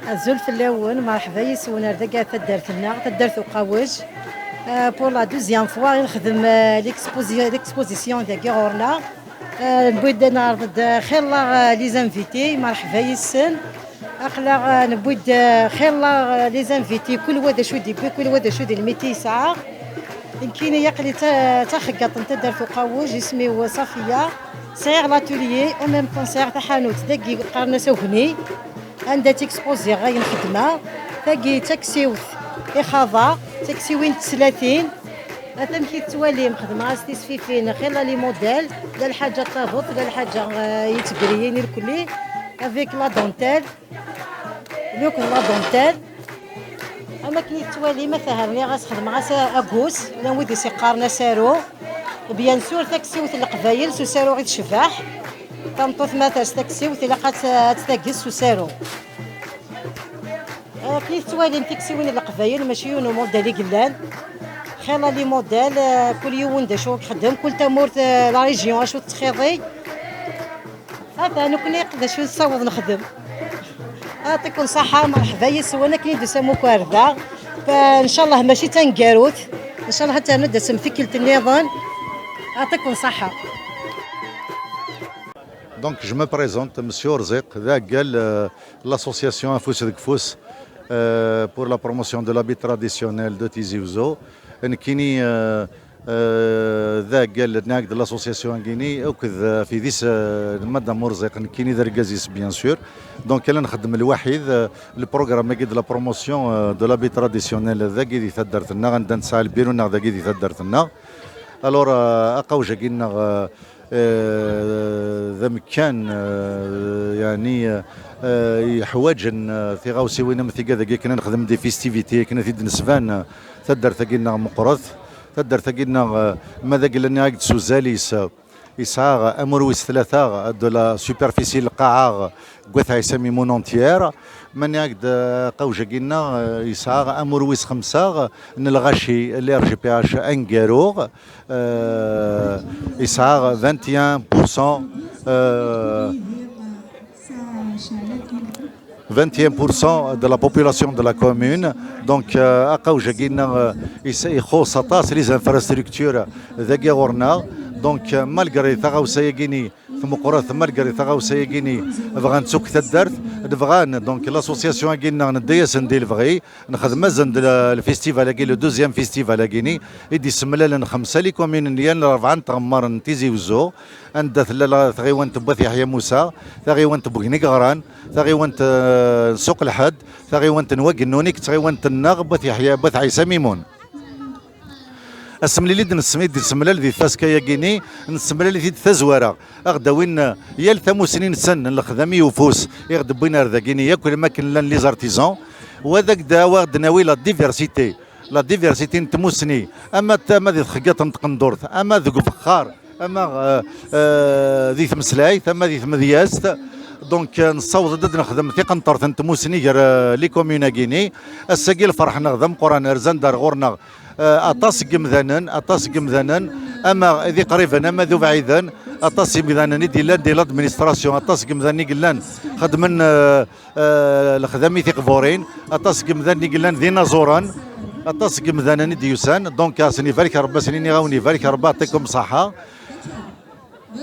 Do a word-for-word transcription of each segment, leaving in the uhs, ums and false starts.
Azul fell-awen, merḥba yes-wen ar dagi ɣer taddart-nneɣ, taddart Uqawej. Euh, pour la deuxième fois i nexdem, euh, l'exposi-, l'exposition dagi ɣur-neɣ. Euh, newwi-d, neɛreḍ-d, euh, xilla, euh, les invités, merḥba yes-sen. Aql-aɣ, euh, newwi-d, euh, xilla, euh, les invités, kul wa d acu i d-yewwi, kul wa d acu d lmiti yesɛa. Nekkini aql-i d ta-, d taxeggaṭ n taddart Uqawej, isem-iw Safiya. Sɛiɣ l'atelier, en même temps sɛiɣ taḥanut dagi qqaren-as Agni, anda ttexpoziɣ ayen xeddmeɣ. Tagi d taksiwt i xaḍeɣ, d taksiwin n teslatin. Ata amek i tettwalim, xedmeɣ-as tisfifin, xilla les modèles, la lḥaǧa d taduṭ, la lḥaǧa, euh, yettgriyin irkelli, avec la dentelle. Luke la dentelle. Am akken i tettwalim, ata rniɣ-as, xedmeɣ-as a-, agus, llan wid i s-iqqaren asaru. Bien sûr, taksiwt n Leqbayel s usaru i tecbeḥ. Tameṭṭut ma ters taksiwt, ilaq ad tt-, ad tt-tagez s usaru. Akken i tettwalim, tiksiwin n Leqbayel mačči yiwen umudal i yellan. Xilla les modèles, eh, kul yiwen d acu i ixeddem, kul tamurt, eh, la région acu tettxiḍi. Ata nekkni d acu nessaweḍ nexdem. Yɛṭikum ṣṣeḥḥa, merḥba yes-wen akken i d-tusam akk ar da. Fa, ncallah mačči d taneggarut. Ncallah ad ternu ad d-tasem tikkelt nniḍen. Yɛṭikum ṣṣeḥḥa. Donc, je me présente, Monsieur Orziq, d aɛeggal, euh, l'association Afus deg Fus, euh, pour la promotion de l'habit traditionnel de Tizi Ouzou. Nekkini, euh, euh, d aɛeggal, nniɣ-ak, de l'association-agini, akked, euh, ɣef yidis, euh, Madame Orziq, nekkini d argaz-is, bien sûr. Donc, la nxeddem lwaḥid, euh, le programme-agi de la promotion, euh, de l'habit traditionnel, dagi di taddart-nneɣ, anda nesɛa lbiru-nneɣ dagi di taddart-nneɣ. Alors, euh, aqawj-agi-nneɣ, euh, euh, d amekkan, euh, yeɛni, euh, yeḥwaǧen, euh, tiɣawsiwin am tigad-agi akken ad nexdem des festivités, akken ad t-id-nesban, euh, taddart-agi-nneɣ meqqret, taddart-agi-nneɣ, euh, ma d agella-nni ak-d s uzal-is, euh, yesɛa amur wis tlata de la superficie, lqaɛa, deg Wat Ɛisa Mimun entière. Ma nniɣ-ak-d, euh, aqawj-agi-nneɣ, euh, yesɛa amur wis xemsa n lɣaci, les R G P H aneggaru. Euh, yesɛa vingt et un pour cent, euh, vingt et un pour cent de la population de la commune. Donc, euh, aqawj-agi-nneɣ, euh, is-, ixuṣṣ aṭas les infrastructures dagi ɣur-neɣ. Donc, euh, malgré taɣawsa-agi-ni tmeqqret, malgré taɣawsa-agi-ni bɣan-tt akk taddart, bɣan, donc, l'association-agi-nneɣ nedda-yasen di lebɣi. Nexdem-asen-d le, le festival-agi, le deuxième festival-agi-ni, i d-issemlalen xemsa les communes n yan rebɛa n tɣemmar n Tizi Wezzu, anda tella la, taɣiwant n Wat Yeḥya Musa, taɣiwant n Wegni Geɣran, taɣiwant, euh, n Suq Lḥed, taɣiwant n Wagennun, i d taɣiwant-nneɣ n Wat Yeḥya, Wat Ɛisa Mimun. Asemlil i d-nessem-, i d-nessemlal di tfaska-agi-ni, nessemlal-it-id tazwara. A ɣ-d-awin, eh, yal tamusni-nsen n lexdam i ufus, i ɣ-d-wwin ar dagi-ni, yakk akken llan les artisans. Wa d agda, wa d-nawi la diversité, la diversité n tmusni, ama d, ama di txeggaṭ n tqendurt, ama deg ubexxar, ama euh, euh, di tmeslayt, ama di tmedyazt. Donc euh, nessaweḍ-d ad nexdem tiqenṭert n tmusni gar euh, les communes-agi-ni. Ass-agi lferḥ-nneɣ d ameqqran, rzan-d ar ɣur-neɣ euh, aṭas n yemdanen, aṭas n yemdanen, ama d iqriben ama d ubɛiden. Aṭas n yemdanen i d-yellan di l'administration, aṭas n yemdanen i yellan xedmen euh, euh, lexdam i tiqburin, aṭas n yemdanen i yellan d inaẓuren, aṭas n yemdanen i d-yusan. Donc a sen-ibarek Rebbi, a sen-iniɣ a wen-ibarek Rebbi, yeɛṭikum ṣṣeḥḥa.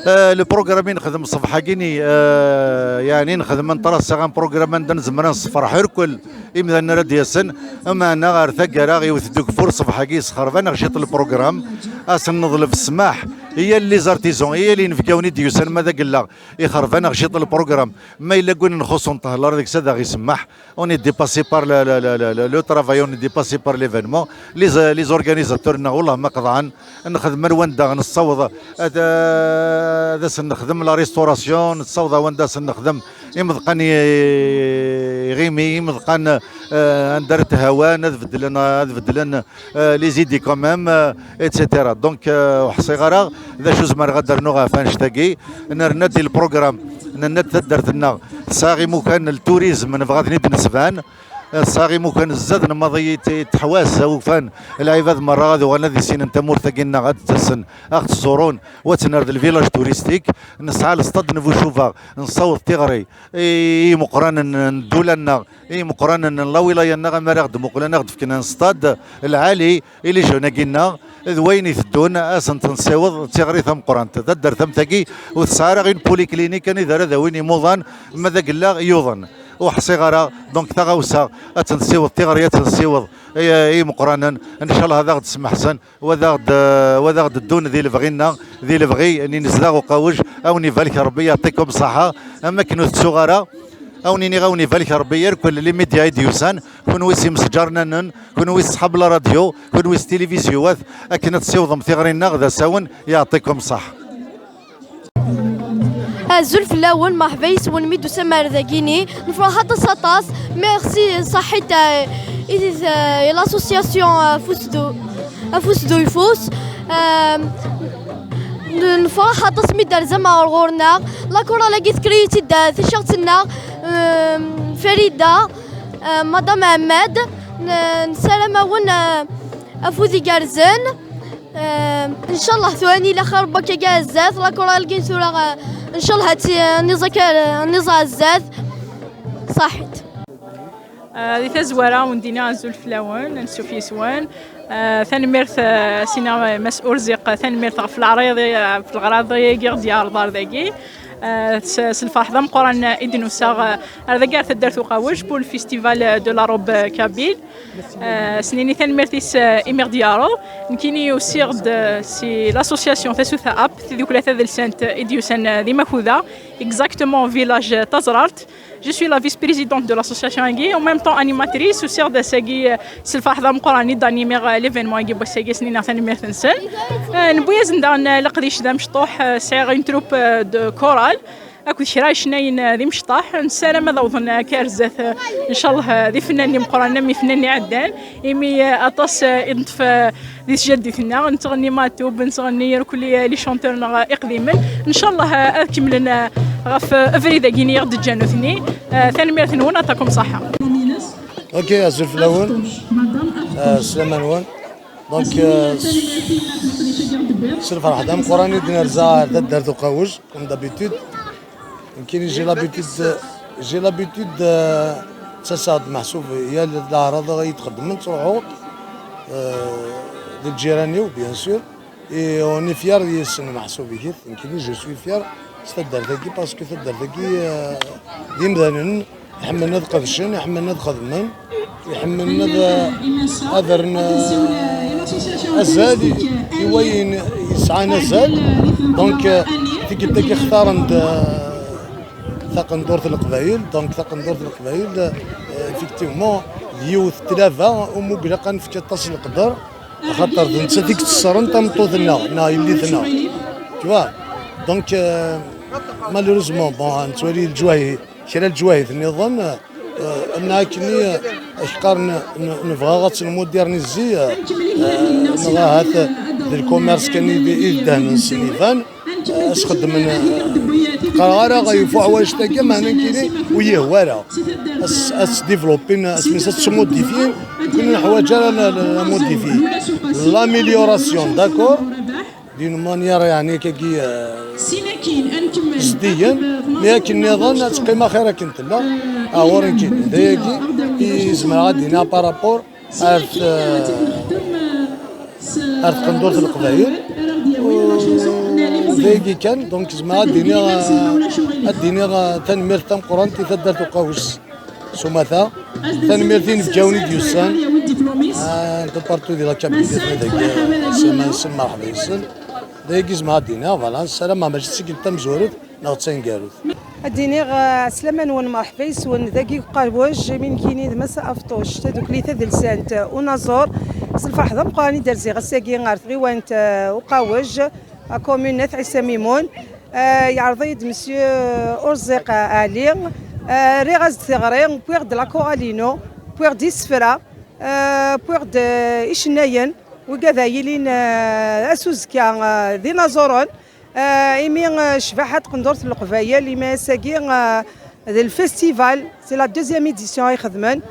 Euh, le programme i nexdem ṣṣbeḥ-agi-ni, euh, yeɛni nexdem un tracer, un programme anda nezmer ad nessefreḥ irkel imdanen ara d-yasen, ameɛna ɣer taggara iwet-d ugeffur ṣṣbeḥ-agi, yessexreb-aneɣ ciṭ le programme. A sen-neḍleb ssmaḥ i yal les artisans, i yal inebgawen i d-yusan, ma d agella ixreb-aneɣ ciṭ le programme. Ma yella win nxuṣṣ ur nṭehhel ara deg-s, ad aɣ-isemmeḥ. On est dépassé par le, le, le, le, le, le travail, on est dépassé par l'événement. Les, les organisateurs-nneɣ, wellah ma qeḍɛen, nxedm ar wanda nessaweḍ ad, ad asen-nexdem la restauration, nessaweḍ ar wanda asen-nexdem imeḍqan i, iɣimi, imeḍqan euh, anda ara thawan, ad beddlen, ad beddlen euh, les idées quand même, euh, et cetera. Donc euh, ur ḥṣiɣ ara d acu zemreɣ ad d-rnuɣ ɣef annect-agi. Nerna-d di le programme, nerna-d taddart-nneɣ tesɛa imukan n le tourisme, nebɣa ad ten-id-nesban. Tesɛa imukan zzaden maḍi i t-, i teḥwas, a ufan lɛibad merra ad uɣalen ad issinen tamurt-agi-nneɣ, ad d-ttasen, ad ɣ-ttẓurun, u ad tt-nerr d le village touristique. Nesɛa le stade n Bucuba, nessaweḍ tiɣri i imeqqranen n ddula-nneɣ, i imeqqranen n la wilaya-nneɣ, ama ara ɣ-d-muqlen, a ɣ-d-fken un stade lɛali i les jeunes-agi-nneɣ, d wayen iteddun, a sen-ten-nessiweḍ d tiɣri tameqqrant. Taddart am tagi ur tesɛi ara une polyclinique anida ara d-awin imuḍan, ma d agella yuḍen. Ur ḥṣiɣ ara, donc taɣawsa ad tt-nessiweḍ tiɣri, ad tt-nessiweḍ i, i imeqqranen, ncallah ad aɣ-d-smeḥsen, wa d aɣ-d-, wa d aɣ-d-ddun di lebɣi-nneɣ, di lebɣi n inezdaɣ uqawej. A wen-ibarek Rebbi, yeɛṭikum ṣṣeḥḥa, am akken ur tettuɣ ara. A wen-iniɣ a wen-ibarek Rebbi, irkel les médias i d-yusan, kunwi s imesǧarnanen, kunwi s ṣṣḥab la radio, kunwi s tilivizyuwat, akken ad tessiwḍem tiɣri-nneɣ d asawen, yeɛṭikum ṣṣeḥḥa. Azul fell-awen, merḥba yes-wen mi d-tusam ar dagini. Nefreḥ aṭas, aṭas. Merci, ṣaḥit, euh, i, euh, l'association, euh, Afus d u-, Afus d Uyeffus. Euh, n-, nefreḥ aṭas mi d-terzam ar ɣur-neɣ. La chorale-agi tekker-iyi-tt-id, euh, ticcerṭ-nneɣ, euh, Farida, euh, Madame Ahmed. N-, nessaram-awen, euh, afud igerrzen. Eh, ncallah tura nili axir n wakka-agi ar zdat, la chorale-agi tura, eh, ncallah ad tt-, eh, niẓ akka, eh, niẓ ar zdat. Ṣaḥit. Eh, di tazwara, wen-d-iniɣ azul fell-awen, ansuf yes-wen. Eh, tanemmirt, eh, sina, eh, Mass Urziq, eh, tanemmirt ɣef leɛriḍ, eh, ɣef leɣraḍ-agi i ɣ-d-yeɛreḍ ar dagi. Eh, s, s lferḥ d ameqqran i d-nusa, eh, ar dagi ar taddart Uqawej pour le festival de la robe kabyle. Eh, s-nini tanemmirt-is, eh, imi ɣ-d-yeɛreḍ. Nekkini usiɣ-d, eh, si l'association Tasuta App, tidukla tadelsant, eh, i d-yusan, eh, di Makuda, exactement village, eh, Taẓrart. Je suis la vice-présidente de l'association-agi, en même temps animatrice, usiɣ-d ass-agi, eh, s lferḥ d ameqqran i d-animiɣ, eh, l'événement-agi n wass-agi, s-nini tanemmirt-nsen. Eh, newwi-asen daɣen, eh, leqdic d amecṭuḥ, eh, sɛiɣ une troupe, eh, de chorale. Akked kra icennayen, eh, d imecṭaḥ, nessaram ad awḍen, eh, akka ar zdat, eh, ncallah, eh, d ifennanen imeqqranen am ifennanen iɛeddan, imi, eh, aṭas, eh, i d-neṭṭef, eh, di tjaddit-nneɣ, nettɣenni Matub, nettɣenni irkelli, eh, les chanteurs-nneɣ, eh, iqdimen. Ncallah, eh, ad kemmlen, eh, ɣef, eh, abrid-agi-nni i ɣ-d-ǧǧan nutni. Eh, tanemmirt-nwen, yeɛṭikum ṣṣeḥḥa. Ok, azul fell-awen. Eh, sslam-nwen. Donc, euh, s-, s lferḥ d ameqqran i d-nerza ar taddart Uqawej, comme d'habitude. Nekkini, j'ai l'habitude, j'ai l'habitude, euh, ttaseɣ-d meḥsub yal leɛraḍ i d-xeddmen, ttruḥuɣ, euh, d lǧiran-iw, bien sûr. Et on est fier yes-sen meḥsub ihi. Nekkini, je suis fier s taddart-agi, parce que taddart-agi, euh, d imdanen iḥemmlen ad qedcen, iḥemmlen ad xedmen, iḥemmlen ad, ad rren, eh, azal i, i wayen yesɛan azal. Donc, eh, tikkelt-agi xtaren-d, eh, taqendurt n Leqbayel. Donc, taqendurt n Leqbayel, eh, effectivement, d yiwet n tlaba umi ilaq ad nefk aṭas n leqder, axaṭer d nettat i yettṣerren tameṭṭut-nneɣ, neɣ yelli-tneɣ. Tu vois? Donc, eh, malheureusement, bon, nettwali leǧwayeh kra n leǧwayeh nniḍen, eh, am akken i, eh, ak-qqaren, n-, nebɣa ad tt-nmudernizi, eh, eh, neɣ ahat, eh, Lkumirs kan i d-, i d-ddehnen s iniban, eh, as-xeddmen, eh, qqareɣ ara ɣa yufu ḥwayeǧ tagi, meɛna nekkini ur yehwa ara. As-, as-développer, as-, as-smodifyin, nekkini ur neḥwaǧ ara la, la, la modifier. L'amélioration, d'accord? D'une manière, yeɛni, kagi, eh, zeddigen, mi akken nniḍen ad teqqim axir akken tella. Ah, ɣur-i nekkini, d ayagi i zemreɣ ad d-iniɣ par rapport ar t-, ar tqendurt n Leqbayel. U d ayagi kan, donc, zemreɣ ad d-iniɣ, ad d-iniɣ tanemmirt tameqqrant i taddart Uqawec s umata. Tanemmirt i inebgawen i d-yussan, ah, de partout di la Kabylie, dagi, semma, semma, mreḥba yes-sen. D ayagi zemreɣ ad d-iniɣ, voilà, ssarameɣ mačči d tikkelt tamezwarut, neɣ d taneggarut. Ad d-iniɣ, eh, ɛeslama-nwen, mreḥba yes-wen dagi deg Uqawec, imi nekkini d Massa Afṭuc, tadukli tadelsant, eh, Unaẓur. S lferḥ d ameqqran i d-rziɣ ass-agi ɣer tɣiwant, eh, Uqawec, la commune n At Ɛisa Mimun. Eh, yeɛreḍ-iyi-d Monsieur Urziq Ali. Eh, rriɣ-as-d tiɣri, wwiɣ-d la chorale-inu, wwiɣ-d isefra, eh, wwiɣ-d, eh, icennayen, wigad ad yilin, eh, ass uzekka, eh, d inaẓuren. Eh, imi, eh, ccbaḥa n tqendurt n Leqbayel, imi ass-agi, eh, d lfestival, c'est la deuxième édition ay xedmen.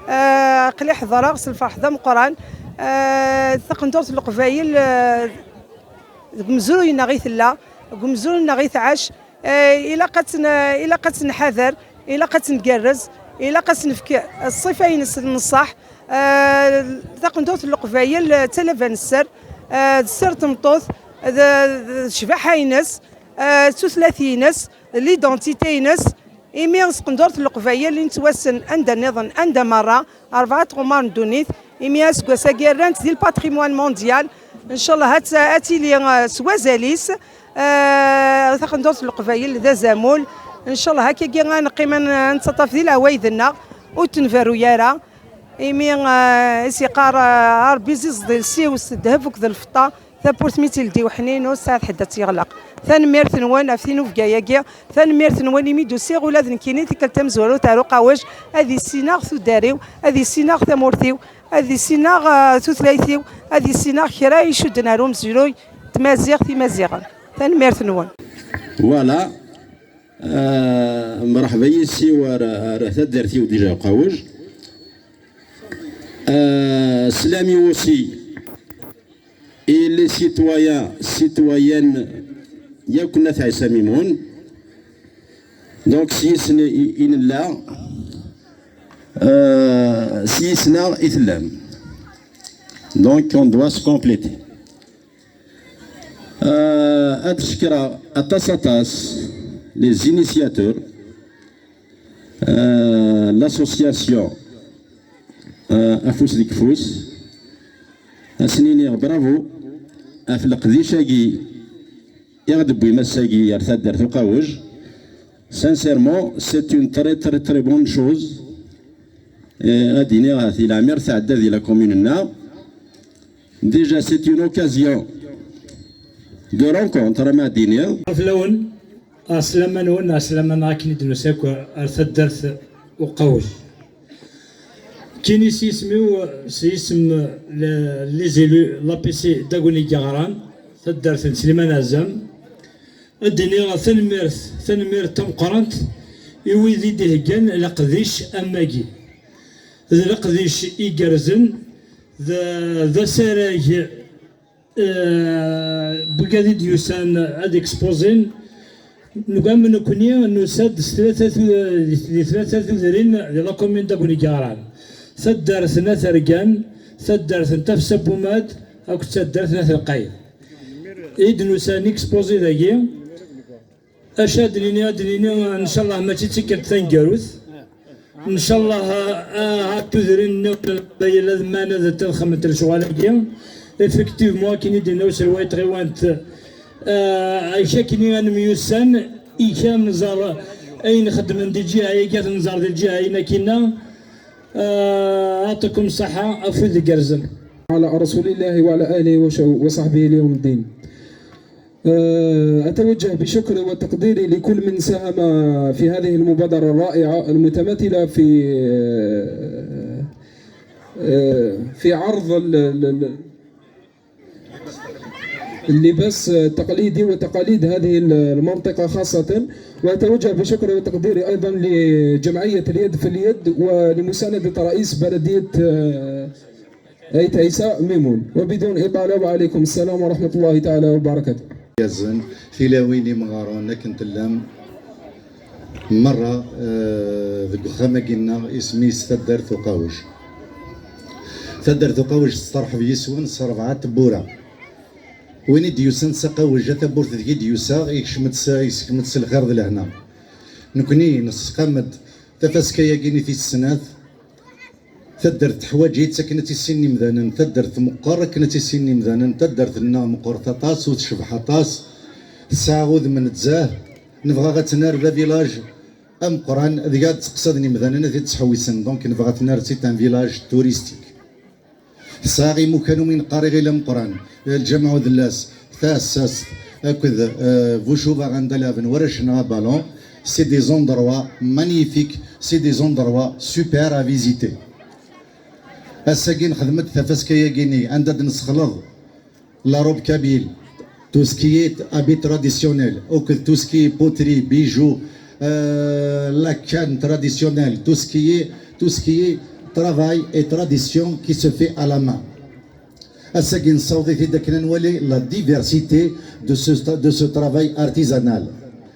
Eh, aql-i ḥeḍreɣ s lferḥ d ameqqran. Eh, taqendurt n Leqbayel, eh, deg umezruy-nneɣ i tella, deg umezruy-nneɣ i tɛac. Eh, ilaq ad tt-n-, ilaq ad tt-nḥader, ilaq ad tt-ngerrez, ilaq ad s-nefk ṣṣifa-ines n ṣṣeḥ. Eh, taqendurt n Leqbayel, eh, d talaba n sser, eh, d sser n tmeṭṭut, d, d ccbaḥa-ines, eh, d tutlayt-ines, d l'identité-ines. Imi s tqendurt n Leqbayel i nettwassen anda nniḍen, anda merra, rebɛa tɣemmar n ddunit, imi aseggas-agi rran-tt di le patrimoine mondial. Ncallah ad t-, ad tili, eh, s wazal-is, eh, taqendurt n Leqbayel d azamul. Ncallah akkagi ad neqqim ad n-, ad nettaṭṭaf di leɛwayed-nneɣ, ur d-nberru ara. Imi, eh, i s-yeqqar, eh, Ṛebbi ziẓ di lsiw s ddheb akked lfeṭṭa, tawwurt mi tt-ildi uḥnin ur tesɛiḍ ḥedd ad tt-yeɣleq. Tanemmirt-nwen ɣef tinubga-agi, tanemmirt-nwen imi d-usiɣ ula d nekkini tikkelt tamezwarut ar Uqawec, ad issineɣ tuddar-iw, ad issineɣ tamurt-iw, ad issineɣ, eh, tutlayt-iw, ad issineɣ kra icudden ar umezruy n tmaziɣt imaziɣen. Tanemmirt-nwen. Voilà. Euh, mreḥba yes-iw ar, ar taddart-iw déjà Uqawec. Euh, sslam-iw aussi i les citoyens, citoyennes yakk n At Ɛisa Mimun. Donc, s yis-sen i, i nella, euh, s yis-neɣ i tellam. Donc, on doit se compléter. Euh, ad cekkreɣ aṭas, aṭas les initiateurs, euh, l'association, euh, Afus deg Ufus. Ad sen-iniɣ bravo ɣef leqdic-agi i ɣ-d-tewwim ass-agi ar taddart Uqawec. Sincèrement, c'est une très, très, très bonne chose. Euh, ad iniɣ di leɛmer tɛedda di la commune-nneɣ. Déjà, c'est une occasion de rencontre, ama ad iniɣ. Ɣef lawen, ɛeslama-nwen, ɛeslama-nneɣ akken i d-nusa akk ar taddart Uqawec. Kini s yisem-iw, s yisem le-, les élus, l'A P C Daguni Gaɣran, taddart n Sliman Azam, ad d-iniɣ tanemmirt, tanemmirt tameqqrant i wid i d-iheggan leqdic am wagi. D leqdic igerrzen, d, d asarag, eh, n wigad i d-yusan ad expozin. Nugam nekkni nusa-d s tlata tu-, di, di tlata tudrin di la commune d'Aguni Garan. Taddart n At Rgan, taddart n Tafsa Bumad, akked taddart n At Lqayd. I d-nusan expozi dagi, acu ad d-nini, ad d-nini, ncallah mačči d tikkelt taneggarut. Ncallah, ah, ah, tudrin-nni n Leqbayel ad mmanent ad xedment lecɣal-agi. Effectivement, akken i d-yenna uselway n tɣiwant, ah, akken ad nemyussan, i kan nẓer ayen xeddmen di lǧiha-agi, ad nẓer di lǧiha-agi akkinna. Ah, يعطيكم الصحة, afud igerrzen. على رسول الله وعلى آله وش-، وصحبه ليوم الدين. آه، أتوجه بشكري وتقديري لكل من ساهم في هذه المبادرة الرائعة المتمثلة في، آه، آه، في عرض ال-، ال-، ال-، اللباس التقليدي وتقاليد هذه المنطقة خاصة. وأتوجه بشكري وتقديري أيضًا لجمعية اليد في اليد ولمساندة رئيس بلدية، آه، أيت عيسى ميمون. وبدون إطالة، وعليكم السلام ورحمة الله تعالى وبركاته. Yazen, tilawin imɣaren akken tellam merra, eh, deg uxxam-agi-nneɣ, isem-is Taddart Uqawj. Taddart Uqawj testerḥeb yis-wen s rebɛa tewwura. Win i d-yusan s aqawj, a tawwurt deg i d-yusa, ikcem-d s, yessekm-d s lxir d lehna. Nekni nesseqam-d tafaska-agi-nni tis snat. Taddart teḥwaǧ-itt akken ad tt-issinen imdanen. Taddart meqqer akken ad tt-issinen imdanen. Taddart-nneɣ meqqret aṭas, ur tecbeḥ aṭas. Tesɛa udem n zzah. Nebɣa ad tt-nerr d avilaj ameqqran, deg ad ttqeṣṣiden imdanen ad t-ttḥewwisen. Donc nebɣa ad t-nerr c'est un village touristique. Tesɛa imukan umi neqqar iɣil ameqqran, Lǧameɛ Udellas, Taɛessast, akked, euh, Vucuba anda laɛben warrac-nneɣ abalun. C'est des endroits magnifiques, c'est des endroits super à visiter. Ass-agi nexdem-d tafaska-yagi-nni anda d-nesxleḍ la robe kabyle, tout ce qui est habit traditionnel, akked tout ce qui est poterie, bijoux, euh, la canne traditionnelle, tout ce qui est, tout ce qui est travail et tradition qui se fait à la main. Ass-agi nessaweḍ-it-id akken ad nwali la diversité de ce, de ce travail artisanal.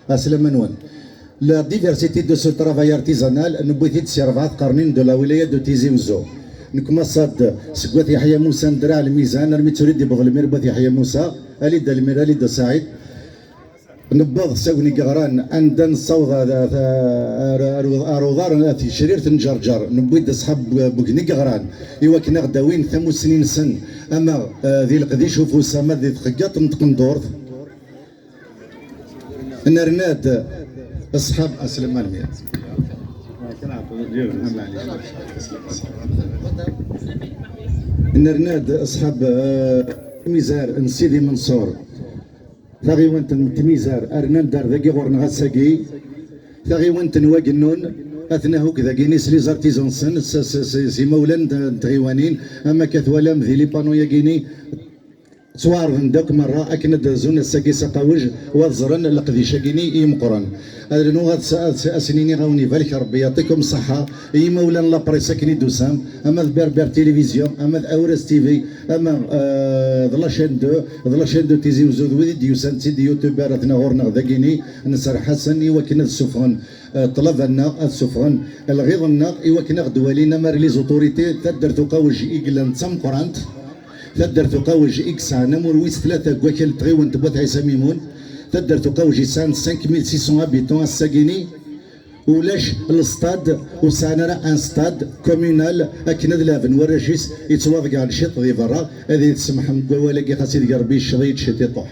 Aslama-nwen. La diversité de ce travail artisanal, newwi-t-id si rebɛa tqernin de la wilaya de Tizi Ouzzeau. Nekmaṣ-d seg Wat Yeḥya Musa n Draɛ Lmizan, armi d tura i d-yewweḍ lmir n Wat Yeḥya Musa, Alida Lmir, Alida Saɛid. Newweḍ s agen i yeɣran, anda nessaweḍ ar, ar, ar, ar uḍar n tecrirt n Ǧerǧer. Newwi-d aṣḥab n, n ugen i yeɣran, i wakken ad ɣ-d-awin tamussni-nsen, ama, eh, di leqdic ufus, ama di txeggaṭ n tqendurt. Nerna-d aṣḥab, aslama lmir. Nerna-d aṣḥab, eh, Mizar n Sidi Menṣur. Taɣiwant n Tmizar, rnan-d ar dagi ɣur-neɣ ass-agi. Taɣiwant n Wagennun, atnahu dagi-ni s les artisans-nsen, s, s, s, s imawlan n, n tɣiwanin, ama akka twalam di les panneaux-yagi-ni, ttwaɛerḍen-d akk merra akken ad d-azun ass-agi s aqawj, u ad ẓren leqdic-agi-ni i imeqqren. Ad rnuɣ ad s-, ad s-, ad sen-iniɣ a wen-ibarek Rebbi, yaɛṭikum ṣṣeḥḥa, i yimawlan n la presse akken i d-tusam, ama d Berbère Télévision, ama d Awras T V, ama, euh, d la chaîne deux, d la chaîne de Tizi Ouzzeau, d wid i d-yusan d tid youtubeur atna ɣur-neɣ dagini, nserreḥ-asen i wakken ad ssufɣen, euh, ṭṭlaba-nneɣ, ad ssufɣen lɣiḍ-nneɣ, i wakken ad ɣ-d-walin ama les autorités, taddart Uqawj i yellan d tameqqrant, taddart Uqawj i yesɛan amur wis tlata deg wakal n tɣiwant n Wat Ɛisa Mimun, taddart Uqawj yesɛan cinq mille six cents habitants ass-agini, ulac lestad, ur sɛan ara un stade communal akken ad laɛben warrac-is, yettwaḍegɛen ciṭ di berra, ad iyi-tsemḥem deg wawal-agi xas ideg Rebbi yecceḍ-iyi-d ciṭ iṭuḥ.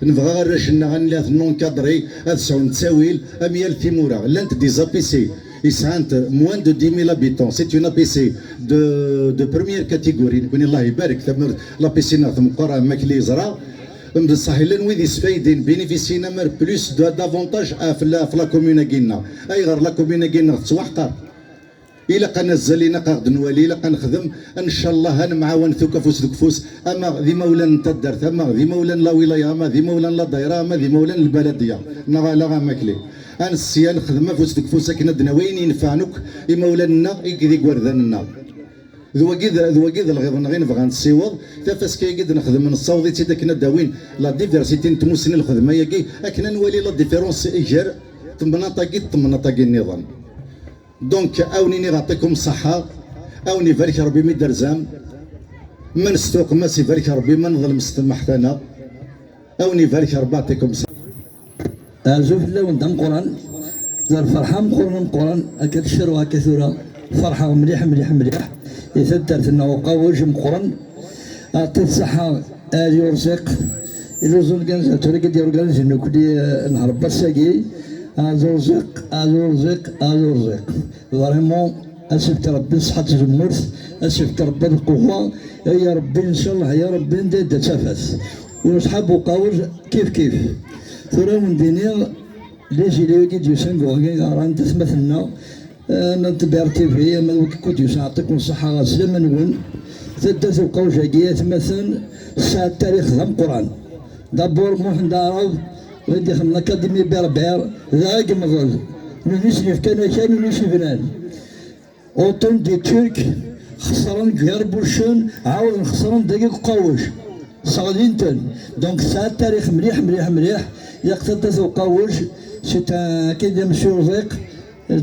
Nebɣa arrac-nneɣ ad nili ad ten-nencadri, ad sɛun ttawil am yal timura. Llant des A P C, yesɛant moins de dix mille habitants, c'est une A P C de, de première catégorie. Nekni Allah ibarek, tamurt, la piscine-nneɣ tmeqqer am akken yeẓra. Bṣaḥ llan wid isfayden, bénéficien amar plus de, d'avantages ɣef la, ɣef la commune-agi-nneɣ. Ayɣer la commune-agi-nneɣ tettwaḥqer? Ilaq ad nazzal, ilaq ad ɣ-d-nwali, ilaq ad nexdem, ncallah ad nemɛawan tuk afus deg ufus, ama d imawlan n taddart, ama d imawlan n la wilaya, ama d imawlan n la dayra, ama d imawlan n lbaladiya, neɣ ala amakli. Ad nessiya nexdem afus deg ufus akken ad d-nawi ayen inefɛen akk imawlan-nneɣ i d igerdan-nneɣ. D wagi d, d wagi d lɣiḍ-nneɣ i nebɣa ad nessiweḍ. Tafaska-agi d-nexdem nessaweḍ-itt-id akken ad d-awin la diversité n tmussni n lxedma-agi, akken ad nwali la différence gar temnaḍt-agi d temnaḍt-agi nniḍen. Donc, a wen-iniɣ yeɛṭikum ṣṣeḥḥa, a wen-ibarek Rebbi mi d-terzam, ma nestuqem a s-ibarek Rebbi, ma neḍlem s temmeḥt-aneɣ, a wen-ibarek Rebbi, yeɛṭikum ṣṣeḥḥa. Azul fell-awen d ameqqran, d lferḥ ameqqran ameqqran, akka tcerrew akka tura, ferḥeɣ mliḥ mliḥ mliḥ, i taddart-nneɣ Uqawj meqqren, yeɛṭi ṣṣeḥḥa, a At Urziq, illuẓen kan tura i d-yorganizi nekkni, eh, nhar n wass-agi, a At Urziq, a At Urziq, a At Urziq. Vraiment, ad s-ifk Rebbi ṣṣeḥḥa d tzemmurt, ad s-ifk Rebbi lqewwa, ay Rebbi, ncallah, ya Rebbi, anda i d-tafat. U ṣṣḥab Uqawj, kif kif. Tura ad wen-d-iniɣ, les élus-agi d-yusan ɣer-i, ɣran-d atmaten-nneɣ, eh, ama d B R T V, ama d wigi akk d-yusan, yeɛṭikum ṣṣeḥḥa, ɛeslama-nwen. Taddart Uqawj-agi, atmaten, tesɛa tarix d ameqqran. D'abord, Muḥend Aɛrab, la d-ixdem l'Académie Berbère, dɣa yemḍel. Nuni s-yefkan akal, nuni s-ibnan. Autant des Turcs xesren deg Yerbucen, ɛawden xesren dagi deg Uqawec. Sseɣlin-ten. Donc, tesɛa tarix mliḥ, mliḥ, mliḥ. Yaqtata Uqawec, c'est un, akken d amsuyuẓiq,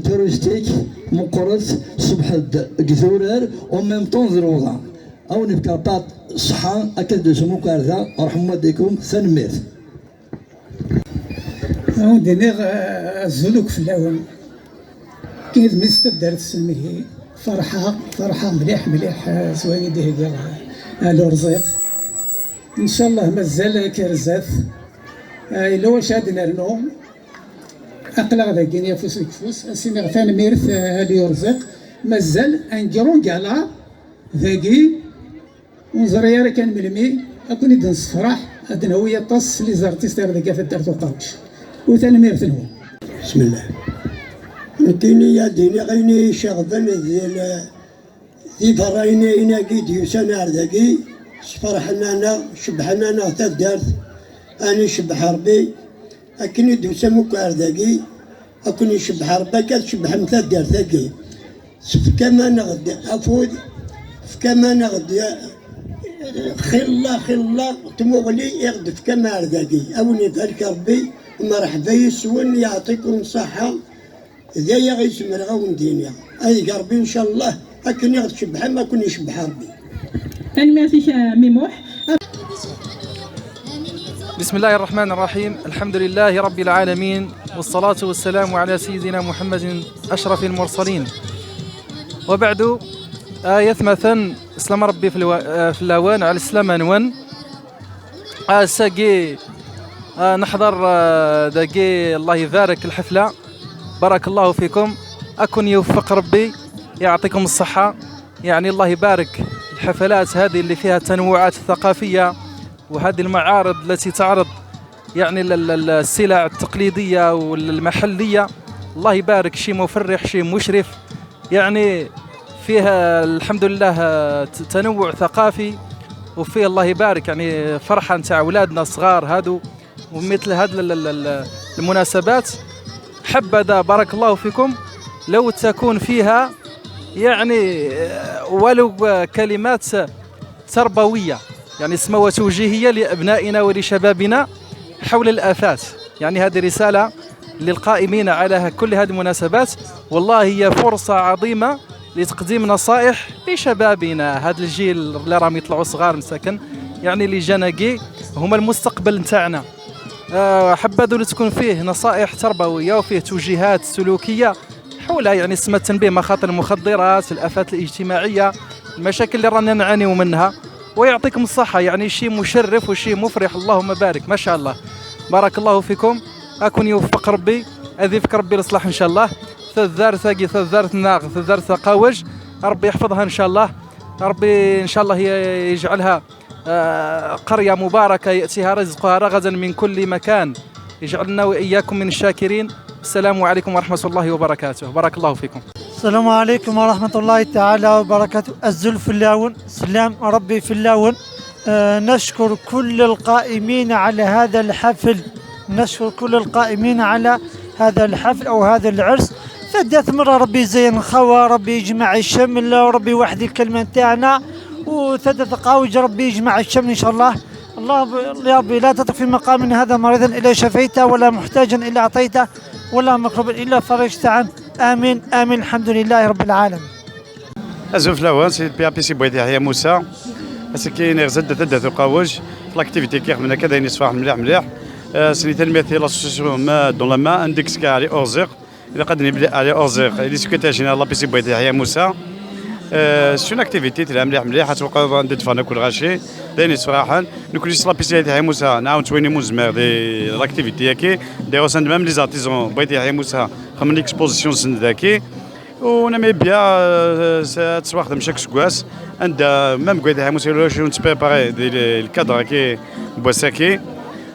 touristique, meqqret, ṣṣbeḥ-d deg Durar, en même temps d Lewḍa. Awen-ifk Rebbi ṣṣeḥḥa, akka d-tusum akk ar da, ṛḥem waddikum, tanemmirt. Ad wen-d-iniɣ, eh, azul akk fell-awen. Kif mi s taddart s lmihi, ferḥeɣ, ferḥeɣ mliḥ, mliḥ, eh, s wayen i d-ihegga, eh, Ɛli Urziq. Ncallah mazal akka ar zdat. Eh, yella wacu ad d-nernu. Aql-aɣ dagi afus deg ufus. Ad s-iniɣ tanemmirt, eh, Ɛli Urziq. Mazal un grand gala dagi. Ur neẓri ara kan melmi, ad ken-id-nessefraḥ, ad d-nawi aṭas n les artistes ar deg taddart Uqawec. U tanemmirt-nwen. Bismillah. Nekkini ad d-iniɣ ayen i yi-iceɣben d l-, d iberraniyen-agi d-yusan ar dagi, sferḥen-aneɣ, cebbḥen-aneɣ taddart, ani cebbeḥ Rebbi, akken i d-tusam akk ar dagi, ad ken-icebbeḥ Rebbi, akka tcebbḥem taddart-agi. Tefkam-aneɣ-d afud, tefkam-aneɣ-d xilla, xilla tmuɣli i ɣ-d-tefkam ar dagi. A wen-ibarek Rebbi, mreḥba yes-wen, yeɛṭikum ṣṣeḥḥa. D aya i zemreɣ a wen-d-iniɣ. Ad yeg Rebbi, ncallah, akken i ɣ-tcebbḥem, ad ken-icebbeḥ Rebbi. Tanemmirt-ik a Mimi Muḥ. بسم الله الرحمن الرحيم. الحمد لله رب العالمين، والصلاة والسلام على سيدنا محمد أشرف المرسلين. وبعد، آية مثلا، سلام ربي في الوا-، آه، في اللوان على السلام نوان. آه، ساقي، آه، نحضر، آه، داقي، الله يبارك الحفلة. بارك الله فيكم، أكن يوفق ربي، يعطيكم الصحة. يعني الله يبارك، الحفلات هذه اللي فيها التنوعات الثقافية وهذه المعارض التي تعرض يعني ال-، ال-، ال-، السلع التقليدية والمحلية، الله يبارك، شيء مفرح، شيء مشرف، يعني فيها الحمد لله، آه، ت-، تنوع ثقافي، وفيه الله يبارك يعني فرحة نتاع أولادنا الصغار هادو. ومثل هاد ال-، ال-، ال-، ال-، المناسبات، حبذا بارك الله فيكم لو تكون فيها يعني، آه، ولو كلمات تربوية، يعني اسمها توجيهية لأبنائنا ولشبابنا حول الآفات. يعني هذه رسالة للقائمين على ه-، كل هذه المناسبات. والله هي فرصة عظيمة لتقديم نصائح لشبابنا، هذا الجيل اللي راهم يطلعوا صغار مساكن، يعني اللي جانا كي هما المستقبل نتاعنا. آه، حبذا لو تكون فيه نصائح تربوية وفيه توجيهات سلوكية حول، يعني، سما التنبيه مخاطر المخدرات، الآفات الاجتماعية، المشاكل اللي رانا نعانيو منها. ويعطيكم الصحة، يعني، شيء مشرف وشيء مفرح، اللهم بارك، ما شاء الله، بارك الله فيكم، أكن يوفق ربي، أذيفك ربي الصلاح إن شاء الله. تذار ثاقي، تذار ناغ، تذار ثقاوج، ربي يحفظها إن شاء الله، ربي إن شاء الله ي-، يجعلها آه، قرية مباركة يأتيها رزقها رغدا من كل مكان. يجعلنا وإياكم من الشاكرين. السلام عليكم ورحمة الله وبركاته. بارك الله فيكم. السلام عليكم ورحمة الله تعالى وبركاته. أزول فلاون، سلام ربي فلاون. آه، نشكر كل القائمين على هذا الحفل، نشكر كل القائمين على هذا الحفل أو هذا العرس. ثلاث مرة ربي يزين خوا، ربي يجمع الشمل، ربي يوحد الكلمة نتاعنا، وثلاثة قاوج ربي يجمع الشمل إن شاء الله. الله ب-، يا ربي لا تترك في مقامنا هذا مريضا إلا شفيته، ولا محتاجا إلا أعطيته، ولا مكروبا إلا فرجت عنه. آمين، آمين، الحمد لله رب العالمين. Azul fell-awen, c'est le P A P C Bouaïd Yahya Moussa. Ass-agi neɣ zadda tadda tuqawej. L'activité qui xedmen akka d ayen yessefraḥen mliḥ mliḥ. Euh, c'est une, tanemmirt i l'association Main dans la Main, Index Kari Orziq. Ilaq ad d-nini belli Ali Orziq, il est secrétaire général de l'A P C Bouaïd Yahya Moussa. Euh, c'est une activité telha mliḥ mliḥ, ad twaqeḍ anda d-ffɣen akk lɣaci, d ayen yessefraḥen. Nekkni s l'A P C Bouaïd Yahya Moussa, nɛawen-t wayen i nezmer di l'activité-agi. D'ailleurs, même les artisans Bouaïd Yahya Moussa, xedmen l'exposition-nsen dagi. U Namibia, euh, s-, ad tettwaxdem chaque aseggas. Anda, même Bouaïd Yahya Moussa, il a préparé di le, le cadre-agi n wass-agi.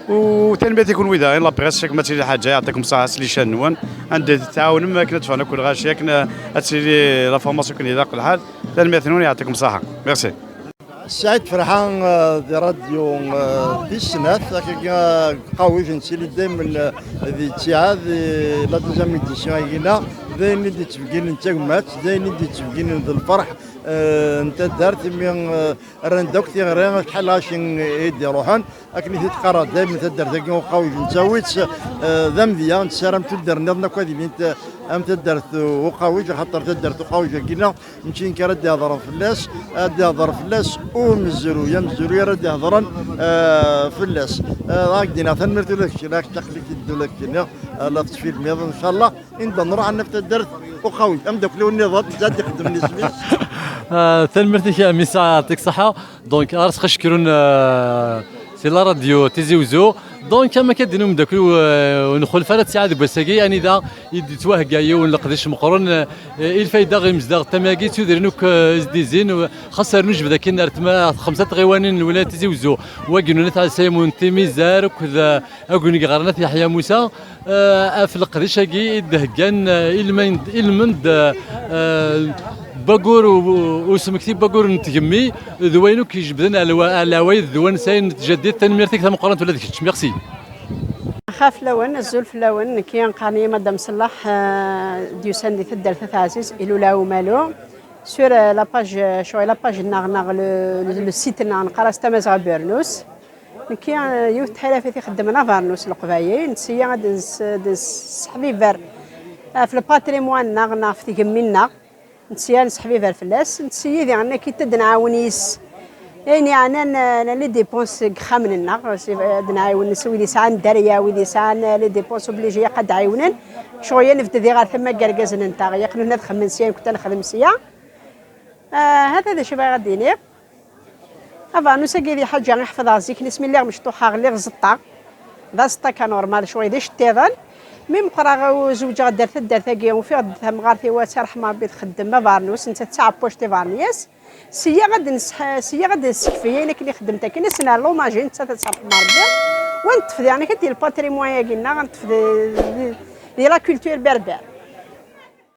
وتنميتي يكون ويدا، يلا بغيت شك ما تجي حاجه، يعطيكم الصحه سليشان نون. عند التعاون ما كنا تفعلنا كل غاشي، كنا اتسيلي لا فورماسيون كنا يلاق الحال. تنميتي نون، يعطيكم الصحه. ميرسي. Sɛid Ferḥa, eh, di radyu, eh, tis snat, akkagi, eh, deg uqawej nettili daymen, eh, di ttiɛad, di la deuxième édition-agi-nneɣ, d ayen i d-yettbegginen d tagmat, d ayen i d-yettbegginen d lferḥ, eh, n taddart, imi, eh, rran-d akk tiɣri, acḥal ɣaci i d-iruḥen, akken i t-id-qqareɣ daymen taddart-agi uqawej nettawi-tt, eh, d amedya, nessaram tuddar nniḍen akk ad ilint, eh, am taddart uqawej, axaṭer taddart uqawej-agi-nneɣ, mačči nekk ara d-ihedṛen fell-as, ad d-ihedṛ fell-as umezruy, amezruy ara d-ihedṛen, eh, fell-as. Eh, ad ak-d-iniɣ tanemmirt ula d kečč, la ak-taqli-k-id ula d kečč-nni, eh, la tettfilmiḍ, ncallah, anda nruḥ ad naf taddart uqawej, ameddakel-iw nniḍen, d ad ixeddmen isem-is. Ah, tanemmirt-ik a Missa, yeɛṭik ṣṣeḥḥa. Donc, ar sxeckrun, euh, c'est la radio Tizi Ouzou. Donc, am akka d-inin umeddakel, euh, ur nxulef ara ttiɛad deg wass-agi, anida i d-yettwahegga yiwen n leqdic meqqren, euh, i lfayda ɣer yimezdaɣ n tama-agi, d tudrin akk, euh, i s-d-izzin, euh, xas rnu jbed akin ar tma-, xemsa n tɣiwanin n lwilaya Tizi Ouzou, wagi n At Ɛisa Yamun, Timizar, akked, euh, agni yeɣran At Yeḥya Musa, eh, ɣef leqdic-agi i d-heggan, eh, ilmen-, ilmend, eh, eh, bagur u, u usmekti n bagur n tgemmi, d wayen akk ijebden ar lewa-, ar leɛwayed d wansayen n tjaddit. Tanemmirt-ik tameqqrant ula d kečč. Merci. Xaf fell-awen, azul fell-awen. Nekki qqaren-iyi Madame Salah, eh, d-yusan di taddart At Ɛziz, Ilula Umalu. Sur, eh, la page, eh, ccɣel la page-nneɣ, neɣ le, le, le site-nneɣ, neqqar-as Tamazɣa Bernus. Nekki, eh, yiwet n tḥilafit ixeddmen abernus n Leqbayel, nettiyya ad ns-, ad nesseḥbiber ɣef lpatrimoine-nneɣ neɣ ɣef tgemmi-nneɣ, nettiyya ad nesseḥbiber fell-as, nettiyya diɣen akka ad d-nɛawen yis ayen yeɛnan, eh, les dépenses deg yixxamen-nneɣ, ad nɛiwen s wid yesɛan dderya, wid yesɛan, eh, les dépenses obligées, ilaq ad d-ɛiwnen, ccɣel ad nebded ɣer tama n yergazen-nteɣ, ilaq nutni ad xemmen sya, nekkni ad nexdem sya. Ah, hata d acu bɣiɣ ad d-iniɣ. Abernus-agi di ḥaǧa i ḥefḍeɣ zik, nismi lliɣ mecṭuḥeɣ, lliɣ ẓeṭṭeɣ. D aẓeṭṭa kan normal, ccɣel d iceṭṭiḍen. Mi meqqreɣ, zewǧeɣ, ddreɣ taddart-agi, ufiɣ-d tamɣart-iw, ad tt-iṛḥem Ṛebbi, txeddem abernus, nettat d taɛeppwact tibernyas. Sya ad nseḥ-, sya ad nessekfel ayen akken i xeddment akken, ad s-nerr l'hommage i nettat, ad tt-iṛḥem Ṛebbi. Wa neṭṭef diɣen akka di le patrimoine-agi-nneɣ, neṭṭef di, di, di la culture berbère.